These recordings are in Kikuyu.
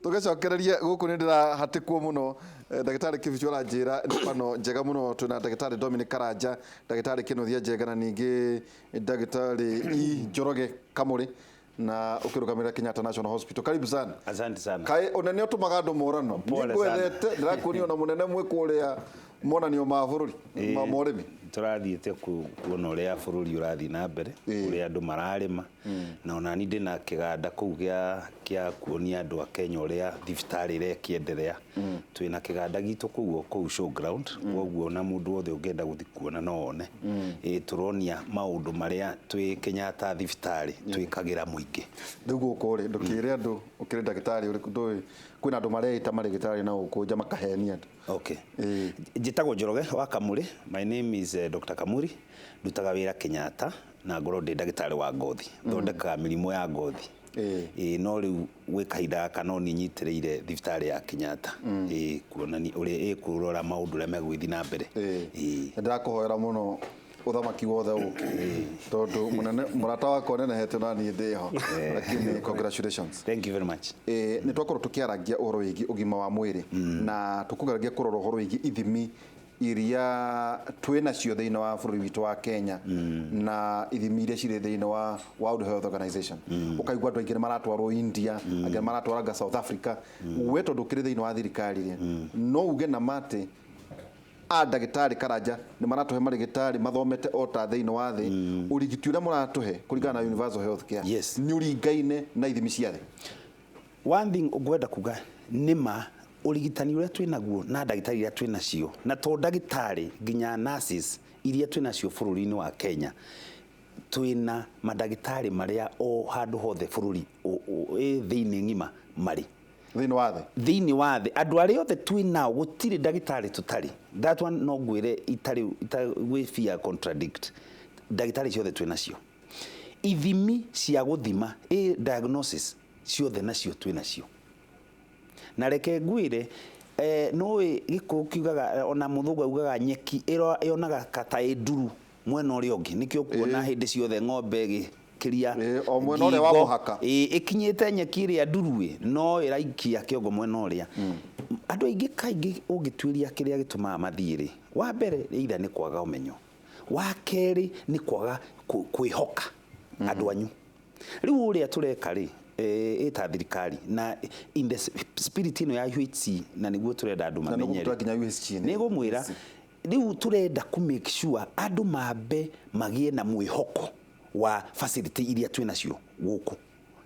Tũgĩcokererie gũkũ nĩ ndĩrahatĩkwo mũno. Ndagĩtarĩ Kĩbichu aranjĩra nĩ pano njega mũno. Twĩna ndagĩtarĩ Dominic Karanja, ndagĩtarĩ Kĩnuthia Njenga na ningĩ ndagĩtarĩ E Njoroge Kamũrĩ na ũkĩrũgamĩrĩra Kenyatta National Hospital. Karibu sana. Asante sana. Kaĩ ũnene ũtũmaga andũ morano. Pole sana. Nĩngwethete, ndĩrakuonia ona mũnene mwĩ kũrĩa monanio ma bũrũri ma ũrĩmi. Tũrathiĩte kuona ũrĩa bũrũri ũrathiĩ na mbere, ũrĩa andũ mararĩma, na ona ni ndĩna kĩganda kũu gĩa kuonia andũ a Kenya ũrĩa thibitarĩ ĩrekĩenderea. Twĩna kĩganda gitũ kũu o kũu showground, koguo ona mũndũ wothe ũngĩenda gũthiĩ kuona no one. Ĩĩ, tũronia maũndũ marĩa twĩ Kenyatta thibitarĩ twĩkagĩra mũingĩ. Rĩu gũkũ rĩ, ndũkĩre andũ ũkĩrĩ ndagĩtarĩ ũrĩkũ, ndũĩ kwĩna andũ mareĩta marĩgĩtarĩ na gũkũ nja makahenia andũ. Okay. Njĩtagwo Njoroge wa Kamuri. My name is Dr. Kamuri. Ndutaga wĩra Kenyatta na ngorwo ndĩ ndagĩtarĩ wa ngothi. Thondekaga mĩrimũ ya ngothi. Ĩĩ, no rĩu gwĩ kahinda gaka no niĩ nyitĩrĩire thibitarĩ ya Kenyatta. Ĩĩ, kuonania ũrĩa ĩkũrora maũndũ ũrĩa megũgĩthiĩ na mbere. Ĩĩ. Nĩndakũhoera mũno ũthamaki wothe ũke tondũ mũnene mũrata wakwa ũnenehete na niĩ ndĩho, lakini congratulations. Thank you very much. Nĩ twakorwo tũkĩaragia ũhoro wĩgiĩ ũgima wa mwĩrĩ na tũkũgeragia kũrora ũhoro wĩgiĩ ithimi iria twĩ nacio thĩinĩ wa bũrũri witũ wa Kenya na ithimi iria cirĩ thĩinĩ wa World Health Organization. Ũkaigua andũ aingĩ nĩ maratwarwo India, angĩ nĩ maratwaranga South Africa. We tondũ ũkĩrĩ thĩinĩ wa thirikari rĩ, no uge na ma atĩ a ndagĩtarĩ Karanja nĩ maratũhe marĩgĩtarĩ mathomete o ta thĩinĩ wa thĩ, ũrigiti ũrĩa mũratũhe kũringana na universal health care nĩ ũringaine na ithimi cia thĩ? One thing ngwenda kuga nĩ ma ũrigitani ũrĩa twĩ naguo na ndagĩtarĩ iria twĩ nacio, na to ndagĩtarĩ, nginya nurses iria twĩ nacio bũrũri-inĩ wa Kenya, twĩna mandagĩtarĩ marĩa o handũ hothe bũrũri thĩinĩ ng'ima marĩ. Thĩinĩ wa thĩ? Thĩinĩ wa thĩ andũ arĩa othe twĩ nao gũtirĩ ndagĩtarĩ tũtarĩ. That one no ngwĩre itarĩ itagwĩ fear contradict, ndagĩtarĩ ciothe twĩ nacio. Ithimi cia gũthima ĩ diagnosis ciothe nacio twĩ nacio. Na reke ngwĩre, nũĩ gĩkũyũ kiugaga ona mũthũngũ augaga nyeki yonaga ta ĩ nduru mwena ũrĩa ũngĩ. Nĩkĩo ũkuona hĩndĩ ciothe ng'ombe ĩgĩkĩria O mwena ũrĩa wa ngingo, mũhaka. Ĩkinyĩte nyeki ĩrĩa nduru ĩ, no ĩraikia kĩongo mwena ũrĩa. Andũ aingĩ kaingĩ ũngĩtuĩria kĩrĩa gĩtũmaga mathiĩ rĩ, wa mbere either nĩ kwaga ũmenyo, wa kerĩ nĩ kwaga kwĩhoka andũ anyu. Rĩu ũrĩa tũreka rĩ, ĩ ta thirikari na in the spirit ĩno ya UHC, na nĩguo tũrenda andũ Na nĩ mamenye ũgũtwara rĩ, nginya UHC nĩ ngũmwĩra rĩu tũrenda kũ make sure andũ mambe magĩe na mwĩhoko wa facility iria twĩ nacio gũkũ,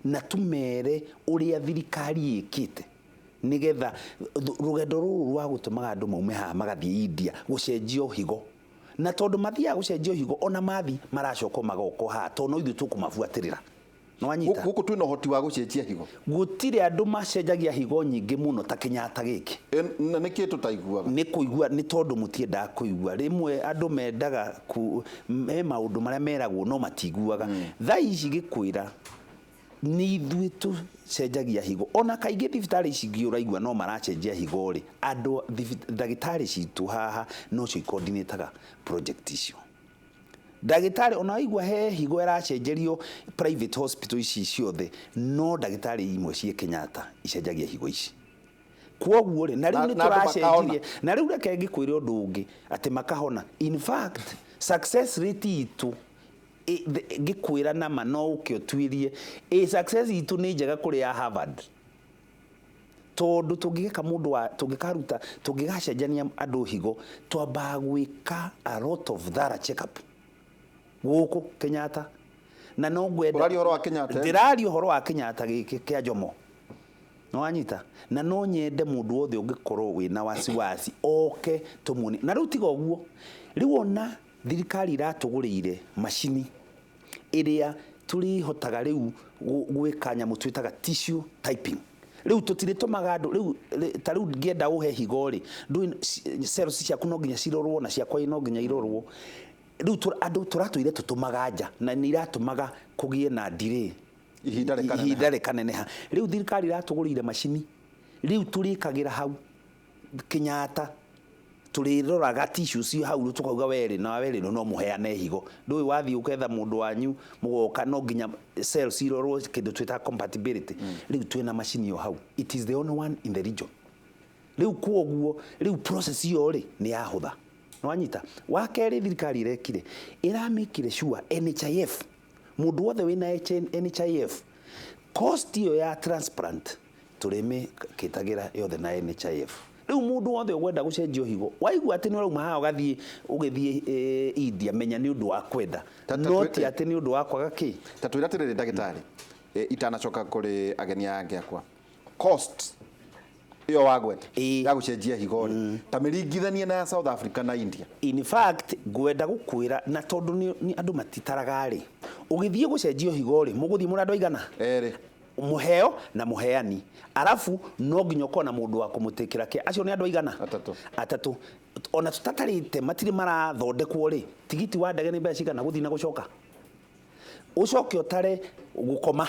na tũmere ũrĩa thirikari ĩkĩte nĩgetha rũgendo rũrũ rwa gũtũmaga andũ maume haha magathiĩ India gũcenjio higo, na tondũ mathiaga gũcenjio higo, ona mathi maracoka magoka haha tondũ no ithuĩ tũkũmabuatĩrĩra. Nĩwanyita? Gũkũ twĩna ũhoti wa gũcenjia higo? Gũtirĩ andũ macenjagia higo nyingĩ mũno ta Kenyatta gĩkĩ. Na nĩkĩ tũtaiguaga? Nĩ kũigua, nĩ tondũ mũtiendaga kũigua. Rĩmwe andũ mendaga ku, he maũndũ marĩa meragwo no matiguaga. Thaa ici ngĩkwĩra nĩ ithuĩ tũcenjagia higo. Ona kaingĩ thibitarĩ ici ingĩ ũraigua no maracenjia higo rĩ, andũ, ndagĩtarĩ citũ haha nocio i-coordinate-aga project icio. Ndagĩtarĩ ona waigua he higo ĩracenjerio private hospital ici ciothe, no ndagĩtarĩ imwe ciĩ Kenyatta icenjagia higo ici. Kwoguo rĩ, na rĩu nĩ Na andũ makahona. tũracenjirie, na rĩu reke ngĩkwĩre ũndũ ũngĩ, atĩ makahona. In fact, success rate itũ ngĩkwĩra nama no ũke ũtuĩrie, ĩ success itũ nĩ njega kũrĩ ya Harvard. Tondũ tũngĩgeka mũndũ wa, tũngĩkaruta, tũngĩgacenjania andũ higo, twambaga gwĩka a lot of thorough check up gũkũ Kenyatta. Na no ngwenda Ũraria ũhoro wa Kenyatta, eh? Ndĩraria ũhoro wa Kenyatta gĩkĩ kĩa Jomo. Nĩwanyita? Na no nyende mũndũ wothe ũngĩkorwo wĩna wasiwasi oke tũmuonie. Na rĩu tiga ũguo, rĩu ona thirikari iratũgũrĩire macini ĩrĩa tũrĩhotaga rĩu gwĩka nyamũ twĩtaga tissue typing. Rĩu tũtirĩtũmaga andũ, rĩu ta rĩu ngĩenda ũhe higo rĩ, ndũĩ cells ciaku no nginya cirorwo na ciakwa no nginya irorwo. Rĩu andũ tũratũire tũtũmaga nja na nĩ iratũmaga kũgĩe na delay. Ihinda rĩkaneneha. Ihinda rĩkaneneha. Rĩu thirikari ĩratũgũrĩire macini, rĩu tũrĩkagĩra hau Kenyatta. Tũrĩroraga tissue cio hau, tũkauga werĩ na werĩ no mũheane higo. Ndũĩ wathiĩ ũketha mũndũ wanyu mũgoka, no nginya cells irorwo, kĩndũ twĩtaga compatibility. Rĩu twĩna macini ĩyo hau, it is the only one in the region. Rĩu kwoguo rĩu process ĩyo rĩ nĩ yahũtha. Nĩwanyita? Wa kerĩ, thirikari ĩrekire, ĩramĩkire sure NHIF, mũndũ wothe wĩna NHIF, cost ĩyo ya transplant tũrĩmĩkĩtagĩra yothe na NHIF. Rĩu mũndũ wothe ũkwenda gũcenjio higo, waigua atĩ nĩ ũrauma haha ũgathiĩ ũgĩthiĩ India, menya nĩ ũndũ wa kwenda, no ti atĩ nĩ ũndũ wa kwaga kĩ. Ta twĩra atĩrĩrĩ, ndagĩtarĩ, itanacoka kũrĩ ageni aya angĩ akwa, cost ĩyo wagweta ya gũcenjia higo rĩ, ta mĩringithanie na ya South Africa na India. In fact, ngwenda gũkwĩra na tondũ nĩ andũ matitaraga rĩ, ũgĩthiĩ gũcenjio higo rĩ, mũgũthiĩ mũrĩ andũ aigana? Erĩ. Mũheo na mũheani, arabu no nginya ũkorwo na mũndũ wa kũmũtĩkĩra kĩ. Acio nĩ andũ aigana? Atatũ. Atatũ. Ona tũtatarĩte matirĩ marathondekwo rĩ, tigiti wa ndege nĩ mbeca cigana gũthiĩ na gũcoka? Ũcoke ũtare gũkoma,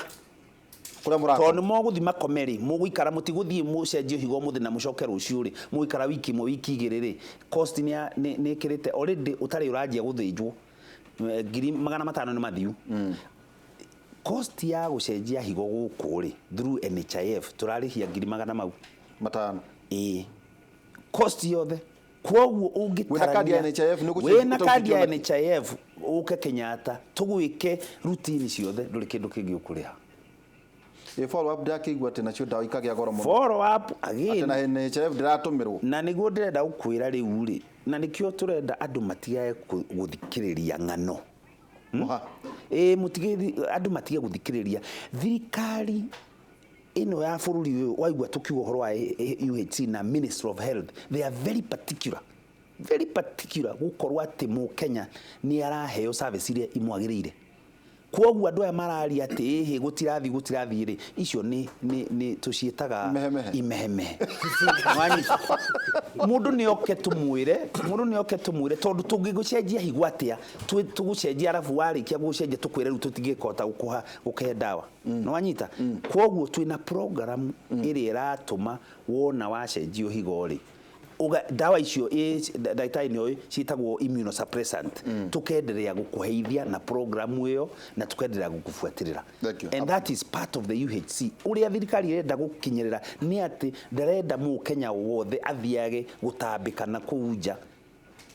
kũrĩa tondũ mũrakoma. Nĩ mũgũthiĩ makome rĩ, mũgũikara, mũtigũthiĩ mũcenjio higo mũthĩ na mũcoke rũciũ rĩ, mũgũikara wiki ĩmwe, wiki 2 rĩ, cost nĩ ĩkĩrĩte already ũtarĩ ũranjia gũthĩnjwo. 500,000 nĩ mathiu. Cost ya gũcenjia higo gũkũ rĩ, through NHIF tũrarĩhia ngiri magana mau 500. Ĩĩ, cost yothe. Kwoguo Wĩna kandi ya ũngĩtarania NHIF nĩ ũgũcenjia wĩna kandi ya ũtaũkĩtio. NHIF, ũke Kenyatta tũgwĩke routine ciothe, ndũrĩ kĩndũ kĩngĩ ũkũrĩha. Ĩ follow up, ndakĩigua atĩ nacio ndawa ikagĩa goro mũno. Follow up atĩ again na NHIF ndĩratũmĩrwo. Na nĩguo ndĩrenda gũkwĩra rĩu rĩ, na nĩkĩo tũrenda andũ matigage gũthikĩrĩria ng'ano. Mũha. Ĩ, mũtige, andũ matige gũthikĩrĩria. Thirikari ĩno ya bũrũri ũyũ, waigua tũkiuga ũhoro wa UHC na Ministry of Health, they are very particular, very particular gũkorwo atĩ mũkenya nĩ araheo service iria imwagĩrĩire. Kwoguo andũ aya mararia atĩ ĩhĩ gũtirathiĩ, gũtirathiĩ rĩ, icio nĩ tũciĩtaga Imehemehe. Imehemehe. Wanyita? Mũndũ nĩ oke tũmwĩre, mũndũ nĩ oke tũmwĩre, tondũ tũngĩgũcenjia higo atĩa, tũgũcenjia, arabu warĩkia gũcenjia tũkwĩre rĩu tũtingĩkota gũkũha gũkũhe ndawa. Nĩwanyita? Kwoguo twĩna program ĩrĩa ĩratũma wona wacenjio higo rĩ, ndawa icio ndagĩtarĩ nĩ oĩ ciĩtagwo immunosuppressant, tukenderea gũkũheithia na program ĩyo na tukenderea gũkũbuatĩrĩra. Thank you. And that is part of the UHC. Ũrĩa thirikari ĩrenda gũkinyĩrĩra nĩ atĩ ndarenda mũkenya wothe athiage gũtambĩka na kũu nja.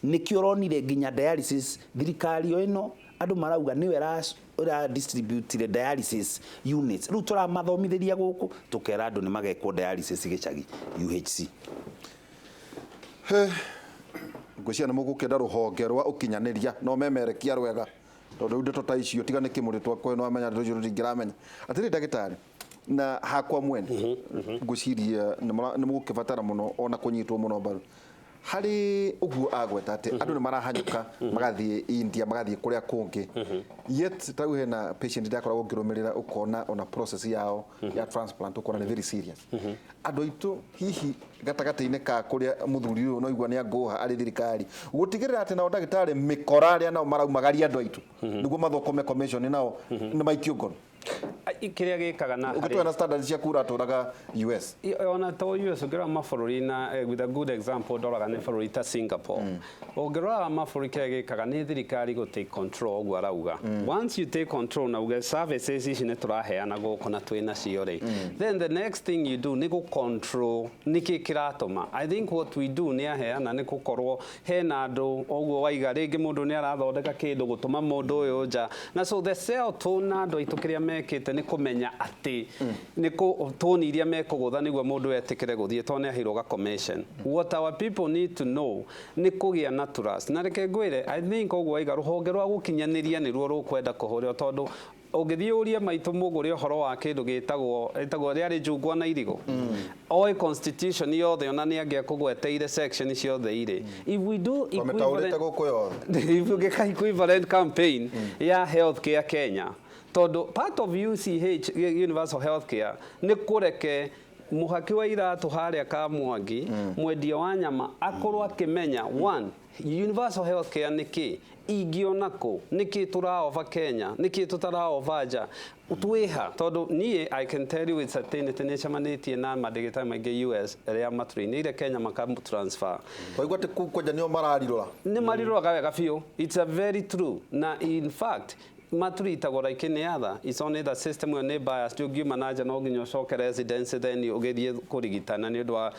Nĩkĩo ũronire nginya dialysis, thirikari o ĩno andũ marauga nĩyo ĩra distribute dialysis units. Rĩu tũramathomithĩria gũkũ, tũkera andũ nĩ magekwo dialysis gĩcagi UHC. Ngwĩciria nĩ mũgũkĩenda rũhonge rwa ũkinyanĩria no memerekia rwega, tondũ rĩu ndeto ta icio tiga nĩ kĩmũrĩ twakwa no amenya ndeto icio tũtingĩramenya. Atĩrĩ ndagĩtarĩ, na hakwa mwene ngwĩciria nĩ mũgũkĩbatara mũno ona kũnyitwo mũno mbaru harĩ ũguo agweta atĩ andũ nĩ marahanyũka magathiĩ India, magathiĩ kũrĩa kũngĩ, yet ta rĩu hena patient ndakoragwo ngĩrũmĩrĩra, ũkona ona process yao ya transplant, ũkona nĩ very serious. Andũ aitũ hihi gatagatĩ-inĩ ka kũrĩa mũthuri ũyũ no igua nĩ angũha arĩ thirikari gũtigĩrĩra atĩ nao ndagĩtarĩ mĩkora arĩa nao maraumagaria andũ aitũ nĩguo mathokome commission nao nĩ maikio ngono. Kĩrĩa gĩkaga na ũngĩtwara na standard ciaku ũratũraga US. Ona to US, ũngĩrora mabũrũri na with a good example ndoraga nĩ bũrũri ta Singapore. Ũngĩrora mabũrũri, kĩrĩa gĩkaga nĩ thirikari gũ take control. Ũguo arauga, once you take control na uge services ici nĩ tũraheana gũkũ na twĩ nacio rĩ, then the next thing you do nĩ gũ control nĩkĩ kĩratũma. I think what we do nĩ aheana nĩ gũkorwo hena andũ ũguo waiga rĩngĩ mũndũ nĩ arathondeka kĩndũ gũtũma mũndũ ũyũ nja, na so the sell tone na andũ aitũ kĩrĩa mekĩte nĩ kũmenya atĩ nĩ kũ toni iria mekũgũtha nĩguo mũndũ etĩkĩre gũthiĩ, tondũ nĩ aheirwo ga commission. What our people need to know nĩ kũgĩa na trust. Na reke ngwĩre, I think ũguo waiga rũhonge rwa gũkinyanĩria nĩruo rũkwenda kũhũrĩrwo, tondũ ũngĩthiĩ ũrie maitũ mũgũre ũhoro wa kĩndũ gĩtagwo rĩarĩ njungwa na irigũ, oĩ constitution yothe, ona nĩ angĩakũgweteire section ciothe irĩ. If we do Twamĩtaũrĩte gũkũ yothe. If ũngĩka equivalent campaign ya health care Kenya, tondũ part of UCH, universal health care, nĩ kũreke Mũhaki wa iratũ harĩa Kamwangi, mwendia wa nyama akorwo akĩmenya one, universal health care nĩ kĩ, ingĩona kũ, nĩ kĩ tũraova Kenya, nĩ kĩ tũtaraova nja, twĩha. Tondũ niĩ I can tell you with certainty, nĩ cemanĩtie na mandagĩtarĩ maingĩ US arĩa matrainĩire Kenya maka transfer. Waigua atĩ kũu kwanja nĩo mararirora. Nĩ mariroraga wega biũ. It's a very true, na in fact maturitagwo like any other. It's only the system ĩyo nĩ biased. Ũngiuma na nja, no nginya ũcoke residency, then ũgĩthiĩ kũrigitana nĩ ũndũ wa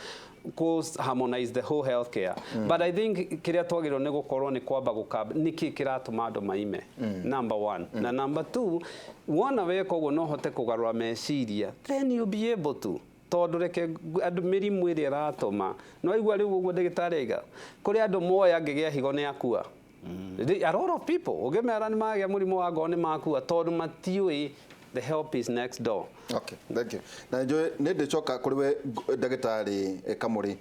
kũ harmonize the whole healthcare. But I think kĩrĩa twagĩrĩirwo nĩ gũkorwo nĩ kwamba gũkamba nĩkĩ kĩratũma andũ maime, number one, na number two, wona weka ũguo no ũhote kũgarũra meciria, then you'll be able to, tondũ reke andũ mĩrimũ ĩrĩa ĩratũma no aigua rĩu ũguo ndagĩtarĩ aiga kũrĩ andũ moĩ angĩgĩa higo nĩ akua. A lot of people ũngĩmera nĩ magĩa mũrimũ wa ngoro nĩ makua tondũ matiũĩ the help is next door. Okay, thank you. Na njũĩ nĩ ndĩcoka kũrĩ we, ndagĩtarĩ Kamũrĩ,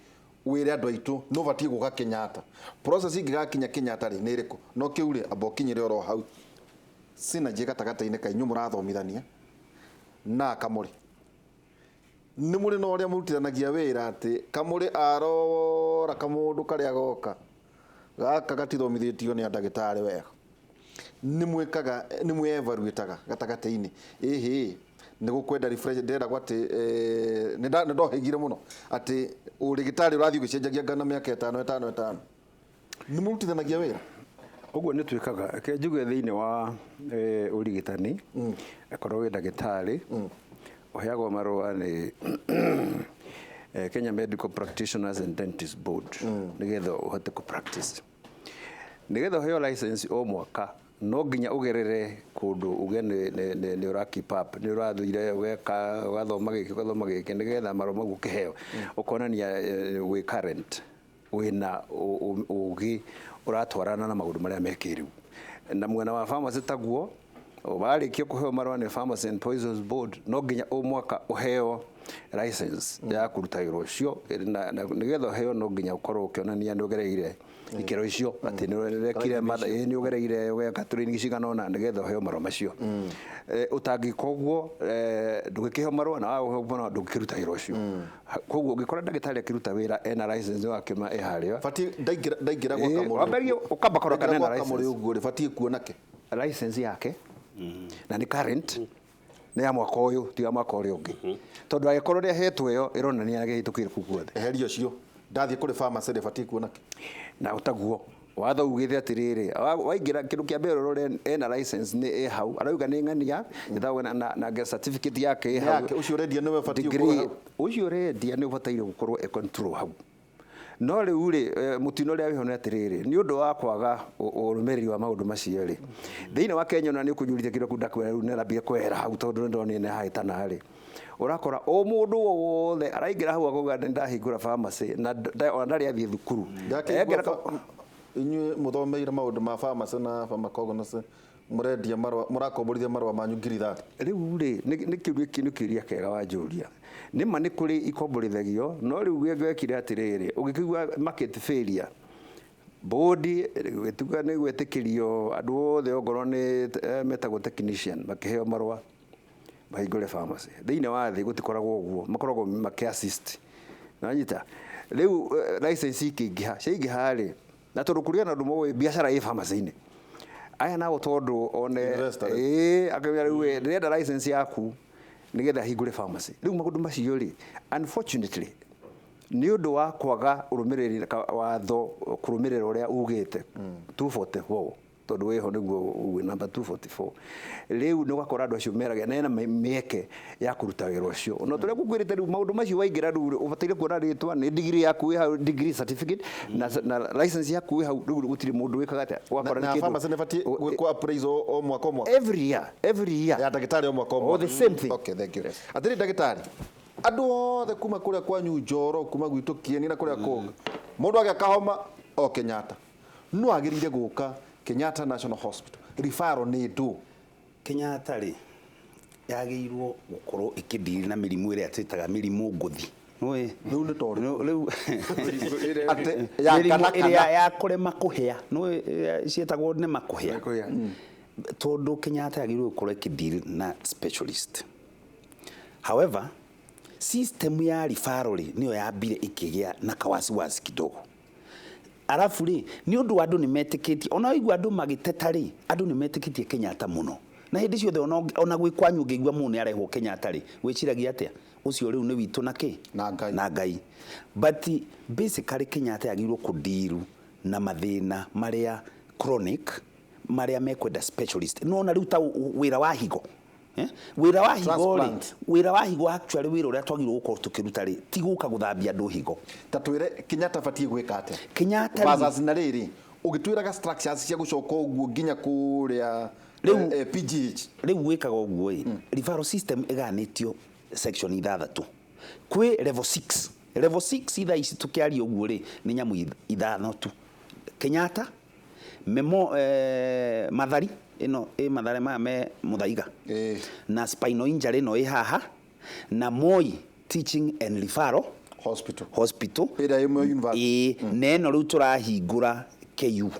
wĩre andũ aitũ no batiĩ gũka Kenyatta. Process ingĩgakinya Kenyatta rĩ, nĩ ĩrĩkũ? No kĩu rĩ, amba ũkinyĩre oro hau synergy gatagatĩ-inĩ ka inyuĩ mũrathomithania na Kamũrĩ, nĩ mũrĩ na ũrĩa mũrutithanagia wĩra atĩ Kamũrĩ arora kamũndũ karĩa goka gaka gatithomithĩtio nĩ andagĩtarĩ wega, nĩ mwĩkaga, nĩ mwĩ-evaluataga gatagatĩ-inĩ, ĩhĩ nĩ gũkwenda refresh? Ndĩrendagwo atĩ nĩ ndohĩgire mũno atĩ ũrĩgĩtarĩ ũrathiĩ ũgĩcenjagia ngana mĩaka 5 5 5. Nĩ mũrutithanagia wĩra? Ũguo nĩ twĩkaga. Reke njuge thĩinĩ wa ũrigitani, akorwo wĩ ndagĩtarĩ ũheagwo marũa nĩ Kenya Medical Practitioners and Dentists Board nĩgetha ũhote kũ practice, nĩgetha ũheo license o mwaka no nginya ũgerere kũndũ uge nĩ ũra keep up, nĩ ũrathire ũgeka, ũgathoma gĩkĩ, ũgathoma gĩkĩ, nĩgetha marũa mau ũkĩheo ũkonania wĩ current, wĩna ũgĩ ũratwarana na maũndũ marĩa me kĩrĩu. Na mwena wa pharmacy taguo, warĩkia kũheo marũa nĩ Pharmacy and Poisons Board, no nginya o mwaka ũheo license ya kũruta wĩra ũcio, na nĩgetha ũheo no nginya ũkorwo ũkĩonania nĩ ũgereire ikĩro icio, atĩ nĩ ũrekire nĩ ũgereire ũgeka training cigana ũna nĩgetha ũheo marũa macio. Ũtangĩka ũguo, ndũngĩkĩheo marũa, na waga kũheo marũa ndũngĩkĩruta wĩra ũcio. Koguo ũngĩkora ndagĩtarĩ akĩruta wĩra ena license wakĩma ĩ harĩa. Batiĩ ndaingĩra gwa Kamũrĩ. Wamberie ũkamba kũrora kana Ndaingĩra ena gwa Kamũrĩ license. ũguo rĩ, batiĩ kuona kĩ? License yake na nĩ current, nĩ ya mwaka ũyũ, ti ya mwaka ũrĩa ũngĩ, tondũ angĩkorwo nĩ ahetwo ĩyo ĩronania nĩ kĩhĩtũkire kũu guothe. Eheria ũcio, ndathiĩ kũrĩ pharmacy rĩ, batiĩ kuona kĩ? Na ũtaguo watho ugĩte atĩrĩrĩ, waingĩra kĩndũ kĩa mbere ũrore ena license nĩ ĩ hau, arauga nĩ ng'ania ĩtagwo na certificate yake ĩ hau. Yake, ũcio ũrendia nĩwe ũbatiĩ Degree, gũkorwo hau. Ũcio ũrendia nĩ ũbataire gũkorwo e control hau. No rĩu rĩ, mũtino ũrĩa wĩho nĩ atĩrĩrĩ, nĩ ũndũ wa kwaga ũrũmĩrĩri wa maũndũ macio rĩ, thĩinĩ wa Kenya, ona nĩ ũkũnyurithia kĩrĩa ndakwĩra rĩu, nĩarambire kwehera hau tondũ nĩ ndonire nĩ hahĩtana rĩ, ũrakora o mũndũ o wothe araingĩra hau akauga nĩ ndahingũra pharmacy, na ona ndarĩ athiĩ thukuru. Ndakĩigua. Engera Inyuĩ mũthomeire maũndũ ma pharmacy na pharmacognosy, mũrendia marũa, mũrakomborithia marũa manyu 30,000? Rĩu rĩ, nĩ kĩũria kĩ nĩ kĩũria kĩega wanjũria. Nĩ ma nĩ kũrĩ ikomborithagio, no rĩu gwekire atĩrĩrĩ, ũgĩkĩigua market failure, bodi ĩgĩtuga nĩ gwĩtĩkĩrio andũ othe ongorwo nĩ metagwo technician makĩheo marũa mahingũre pharmacy. Thĩinĩ wa thĩ gũtikoragwo ũguo, makoragwo makĩ assist nanyita. Rĩu license ikĩingĩha, ciaingĩha rĩ, na tondũ kũrĩ na andũ moĩ biacara ĩ pharmacy-inĩ aya nao, tondũ one Investor rĩ. Ĩĩ, akauga rĩu we, ndĩrenda license yaku nĩgetha hingũre pharmacy. Rĩu maũndũ macio rĩ, unfortunately nĩ ũndũ wa kwaga ũrũmĩrĩri watho kũrũmĩrĩra ũrĩa ugĩte 244, tondũ wĩho nĩguo uge namba 244, rĩu nĩ ũgakora andũ acio meragia na ena mĩeke ya kũruta wĩra ũcio. No tũrĩa ngũkwĩrĩte rĩu maũndũ macio, waingĩra rĩu ũbataire kuona rĩtwa nĩ degree yaku ĩ hau, degree certificate na license yaku ĩ hau. Rĩu gũtirĩ mũndũ wĩkaga atĩa, ũgakora Na nĩ kĩndũ pharmacy nĩ batiĩ gwĩkwo appraisal o mwaka o mwaka? Every year, every year. Ya ndagĩtarĩ o mwaka o O mwaka. the same thing. Okay, thank you. Atĩrĩ ndagĩtarĩ, andũ othe kuma kũrĩa kwanyu Njoro, kuma gwitũ Kieni na kũrĩa kũngĩ, mũndũ agĩa kahoma o Kenyatta, no agĩrĩire gũka Kenyatta National Hospital, referral nĩ ndũ? Kenyatta rĩ, yagĩrĩirwo gũkorwo ĩkĩndiri na mĩrimũ ĩrĩa twĩtaga mĩrimũ ngũthi. Nĩũĩ? Rĩu nĩ ta ũrĩkũ? Rĩu Atĩ ya mĩrimũ kana ĩrĩa kana ya kũrema kũhĩa, nĩũĩ ĩrĩa ciĩtagwo nĩma kũhĩa. Kũhĩa. Tondũ Kenyatta yagĩrĩirwo gũkorwo ĩkĩdeal na specialist. However, System ya referral rĩ, nĩyo yambire ĩkĩgĩa na kawasiwasi kidogo. Arabu rĩ, nĩ ũndũ wa andũ nĩ metĩkĩtie, ona waigua andũ magĩteta rĩ, andũ nĩ metĩkĩtie Kenyatta mũno, na hĩndĩ ciothe ona gwĩ kwanyu ũngĩigua mũndũ nĩ arehwo Kenyatta rĩ, wĩciragia atĩa? Ũcio rĩu nĩ witũ na kĩ? Na Ngai. Na Ngai. But basically Kenyatta yagĩrĩirwo kũdiru na mathĩna marĩa chronic, marĩa mekwenda specialist. Nona rĩu ta wĩra wa higo. Eh? Wĩra wa higo rĩ, Transplant. wĩra wa higo actually wĩra ũrĩa twagĩrĩirwo gũkorwo tũkĩruta rĩ, ti gũka gũthambia andũ higo. Ta twĩre Kenyatta batiĩ gwĩka atĩa? Kenyatta rĩ- Versus na rĩrĩ ũgĩtwĩraga structures cia gũcoka ũguo nginya kũrĩa Rĩu- PGH. Rĩu gwĩkaga ũguo ĩ, referral system ĩgayanĩtio section ithathatũ. Kwĩ level 6. Level 6 ithaa ici tũkĩaria ũguo rĩ, nĩ nyamũ ithano tu: Kenyatta, Memo, Mathari ĩno ĩ Mathare maya me Muthaiga, na spinal injury ĩno ĩ haha, na Moi Teaching and Referral Hospital. Hospital. Ĩrĩa ĩ Moi University. Ĩĩ, na ĩno rĩu tũrahingũra KU.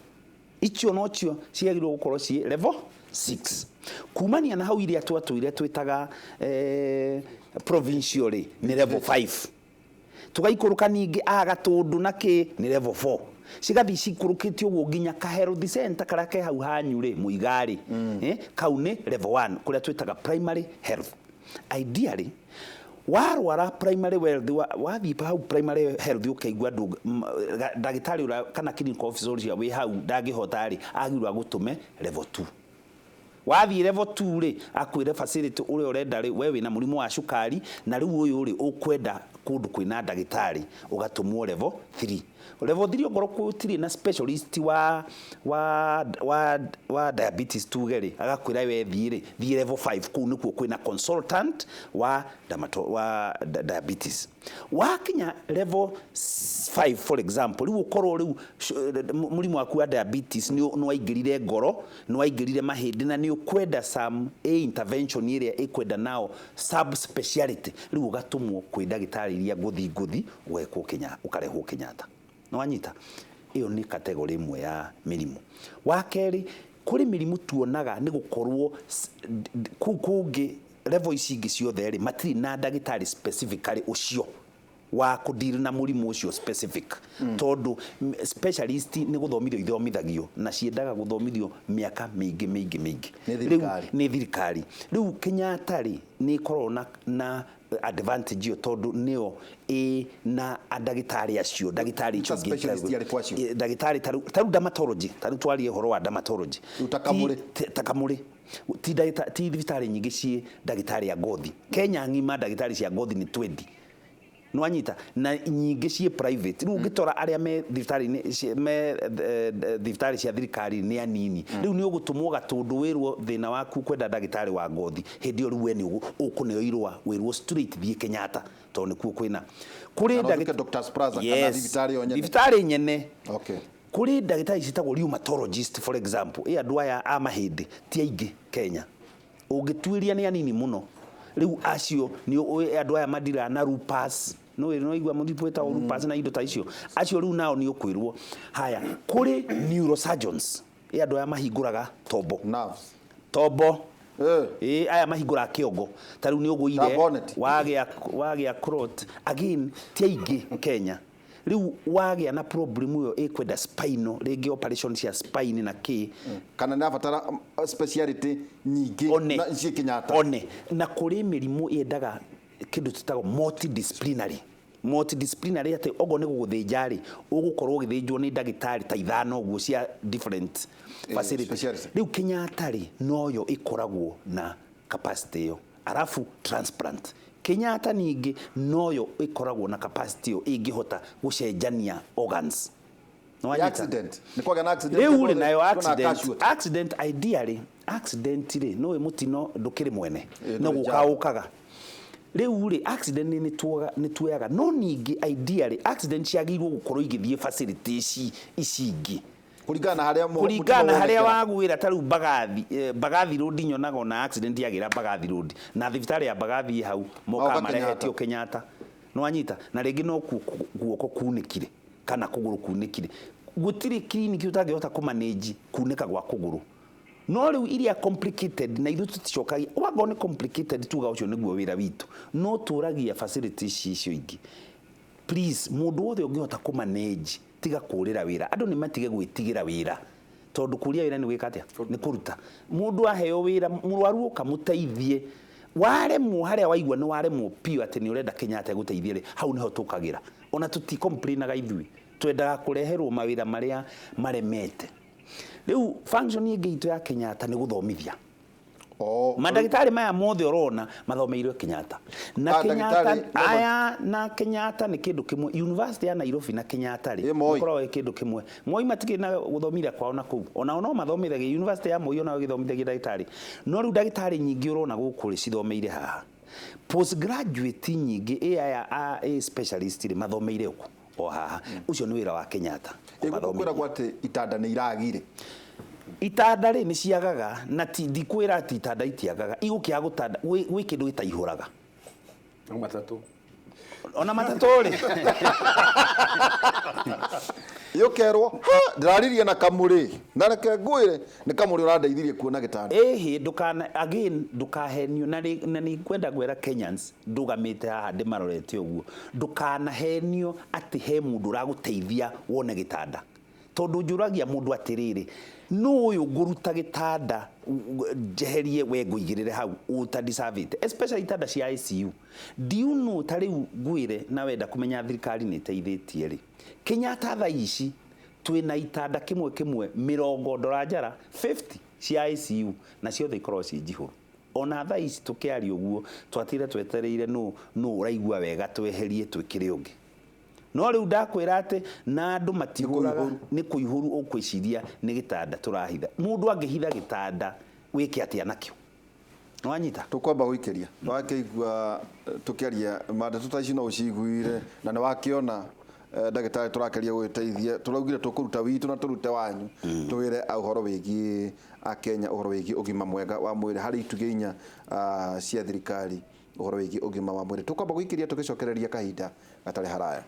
Icio nocio ciagĩrĩirwo gũkorwo ciĩ level 6. Kumania na hau, iria twatũire twĩtaga provincial rĩ, nĩ level 5. Tũgaikũrũka ningĩ a Gatũndũ na kĩ, nĩ level 4. Cigathiĩ cikũrũkĩte ũguo nginya ka health center karĩa ke hau hanyu rĩ, Mũiga rĩ, kau nĩ level 1, kũrĩa twĩtaga primary health. Ideally warwara primary health, wathiĩ hau primary health ũkaigua ndagĩtarĩ ũrĩa kana clinical officer ũrĩa wĩ hau ndangĩhota rĩ, agĩrĩirwo agũtũme level 2. Wathiĩ level 2 rĩ, akwĩre facility ũrĩa ũrenda rĩ, we wĩna mũrimũ wa cukari na rĩu ũyũ rĩ, ũkwenda kũndũ kwĩna ndagĩtarĩ, ũgatũmwo level 3. Level 3 ongorwo gũtirĩ na specialist wa diabetes tuge rĩ, agakwĩra we thiĩ rĩ, thiĩ level 5, kũu nĩkuo kwĩna consultant wa diabetes. Wakinya level 5, for example, rĩu ũkorwo rĩu mũrimũ waku wa diabetes nĩ waingĩrire ngoro, nĩ waingĩrire mahĩndĩ, na nĩ ũkwenda some a intervention ĩrĩa ĩkwenda nao sub speciality, rĩu ũgatũmwo kwĩ ndagĩtarĩ iria ngũthi ngũthi, ũgekwo Kenya, ũkarehwo Kenyatta. Nĩ wanyita? Ĩyo nĩ category ĩmwe ya mĩrimũ. Wa kerĩ, kũrĩ mĩrimũ tuonaga nĩ gũkorwo kũu kũngĩ, level ici ingĩ ciothe rĩ, matirĩ na ndagĩtarĩ specifically ũcio wa kũdeal na mũrimũ ũcio specific, tondũ specialist nĩ gũthomithio ithomithagio na ciendaga gũthomithio mĩaka mĩingĩ mĩingĩ mĩingĩ. Nĩ Rĩu- thirikari. Nĩ thirikari. Rĩu Kenyatta rĩ, nĩ ĩkoragwo na advantage ĩyo, tondũ nĩyo ĩ na ndagĩtarĩ acio, ndagĩtarĩ icio Ta ingĩ. Specialist arĩkũ acio? Ndagĩtarĩ tarĩu dermatology, tarĩu twarie ũhoro wa dermatology. Rĩu ta Kamũrĩ. Ta Kamũrĩ. Ti thibitarĩ nyingĩ ciĩ ndagĩtarĩ a ngothi. Kenya ng'ima ndagĩtarĩ cia ngothi nĩ 20, nwanyita? Na nyingĩ ciĩ private. Rĩu ũngĩtora arĩa me thibitarĩ-inĩ me thibitarĩ cia thirikari nĩ anini. Rĩu nĩ ũgũtũmwo Gatũndũ wĩrwo thĩna waku kwenda ndagĩtarĩ wa ngothi. Hĩndĩ ĩyo rĩu we nĩ ũkũneo irũa wĩrwo straight thiĩ Kenyatta, tondũ nĩkuo kwĩna kũrĩ Kana ũtuĩke Doctors Plaza kana thibitarĩ o nyene. Thibitarĩ nyene. Kũrĩ ndagĩtarĩ ciĩtagwo rheumatologist, for example, ĩ andũ aya a mahĩndĩ ti aingĩ Kenya, ũngĩtuĩria nĩ anini mũno. Rĩu acio nĩ andũ aya madira na lupus, no no igua mũrimũ wĩtagwo lupus na indo ta icio. Acio rĩu nao nĩ ũkwĩrwo haya. Kũrĩ neurosurgeons, ĩ andũ aya mahingũraga tombo. Nerves. Tombo. Ĩ aya mahingũraga kĩongo, ta rĩu nĩ Ta ũgũire bonnet. Wagĩa clot, again ti aingĩ Kenya. Rĩu wagĩa na problem ĩyo ĩkwenda spinal, rĩngĩ operation cia spine na kĩ. Kana nĩ abatara speciality nyingĩ One. na ciĩ Kenyatta. One na kũrĩ mĩrimũ yendaga kĩndũ twĩtagwo multidisciplinary. Multidisciplinary atĩ okorwo nĩ gũgũthĩnja rĩ, ũgũkorwo ũgĩthĩnjwo nĩ ndagĩtarĩ ta ithano ũguo cia different facility. Speciality. Rĩu Kenyatta rĩ, noyo ĩkoragwo na capacity ĩyo. Arabu transplant, Kenyatta ningĩ noyo ĩkoragwo na capacity ĩyo ĩngĩhota gũcenjania organs. Nĩ Nĩ wanyita? Accident nĩ kwagĩa na accident. Rĩu rĩ, nayo Kwĩna accident, casualty. accident ideally, accident rĩ, nĩũĩ mũtino ndũkĩrĩ mwene, Ĩ, no ndũrĩ gũka njamba. ũkaga. Rĩu rĩ, accident nĩ tuoyaga, no ningĩ ideally accident ciagĩrĩirwo gũkorwo igĩthiĩ facility ici ingĩ. Kũringana na harĩa Kũringana na mũtino harĩa wonekera. wagwĩra. Ta rĩu Mbagathi, Mbagathi Road, nyonaga ona accident yagĩra Mbagathi Road na thibitarĩ ya Mbagathi ĩ hau, mokaga Moka marehetio Kenyatta. Nĩ wanyita? Na rĩngĩ no guoko kunĩkire kana kũgũrũ kunĩkire, gũtirĩ kiriniki ũtangĩhota kũmanage kunĩka gwa kũgũrũ. No rĩu iria complicated na ithuĩ tũticokagia, wangorwo nĩ complicated tuga ũcio nĩguo wĩra witũ, no tũragia facilities icio ingĩ. Please, mũndũ wothe ũngĩhota kũ manage, tiga kũrĩra wĩra. Andũ nĩ matige gwĩtigĩra wĩra, tondũ kũria wĩra nĩ gwĩka atĩa? Nĩ kũruta. Mũndũ aheo wĩra, mũrwaru ũkamũteithie, waremwo harĩa waigua nĩ waremwo biũ atĩ nĩ ũrenda Kenyatta ĩgũteithie rĩ, hau nĩho tũkagĩra. Ona tũti complainaga ithuĩ, twendaga kũreherwo mawĩra marĩa maremete. Rĩu function ĩngĩ itũ ya Kenyatta nĩ gũthomithia. Mandagĩtarĩ maya mothe ũrona mathomeirwo Kenyatta na Kenyatta aya na Kenyatta nĩ kĩndũ kĩmwe. University ya Nairobi na Kenyatta rĩ gũkoragwo kĩndũ kĩmwe. Moi matikĩrĩ na gũthomithia kwao na kũu, onao no mathomithagia. University ya Moi onayo ĩgĩthomithagia ndagĩtarĩ, no rĩu ndagĩtarĩ nyingĩ ũrona gũkũ rĩ cithomeire haha. Postgraduate nyingĩ aya a specialist rĩ mathomeire ũkũ o haha. Ũcio nĩ wĩra wa Kenyatta. Kwĩragwo atĩ itanda nĩ iragire. Itanda rĩ nĩ ciagaga, na ndikwĩra atĩ itanda itiagaga, igũkĩaga gũtanda gwĩ kĩndũ gĩtaihũraga. Matatũ. Ona matatũ rĩ. Yũkerwo, ndĩraririe na Kamũrĩ, na reke ngwĩre nĩ Kamũrĩ ũrandeithirie kuona gĩtanda. Ĩhĩ, ndũkana again ndũkahenio, na nĩ ngwenda kwĩra Kenyans ndũgamĩte haha ndĩmarorete ũguo, ndũkanahenio atĩ he mũndũ ũragũteithia wone gĩtanda. Tondũ njũragia mũndũ atĩrĩrĩ, nũ ũyũ ngũruta gĩtanda njeherie we ngũigĩrĩre hau ũta-deserve-ĩte, especially itanda cia ICU. Do you know ta rĩu ngwĩre na wenda kũmenya thirikari nĩ ĩteithĩtie rĩ, Kenyatta thaa ici twĩna itanda kĩmwe kĩmwe mĩrongo ndora njara 50 cia ICU, na ciothe ikoragwo ciĩ njihũru. Ona thaa ici tũkĩaria ũguo twatire twetereire nũ ũraigua wega tweherie twĩkĩre ũngĩ. No rĩu ndakwĩra atĩ na andũ matigũraga nĩ kũihũru, ũkwĩciria nĩ gĩtanda tũrahitha. Mũndũ angĩhitha gĩtanda wĩke atĩa nakĩo? Nĩwanyita? Tũkwamba gũikĩria. Wakĩigua tũkĩaria manda ta ici no ũciguire, na nĩwakĩona ndagĩtarĩ tũrakeria gũgĩteithia, tũraugire tũkũruta witũ na tũrute wanyu, twĩre ũhoro wĩgiĩ Akenya, ũhoro wĩgiĩ ũgima mwega wa mwĩrĩ harĩ itugĩ inya cia thirikari, ũhoro wĩgiĩ ũgima wa mwĩrĩ. Tũkwamba gũikĩria tũgĩcokereria kahinda gatarĩ haraya.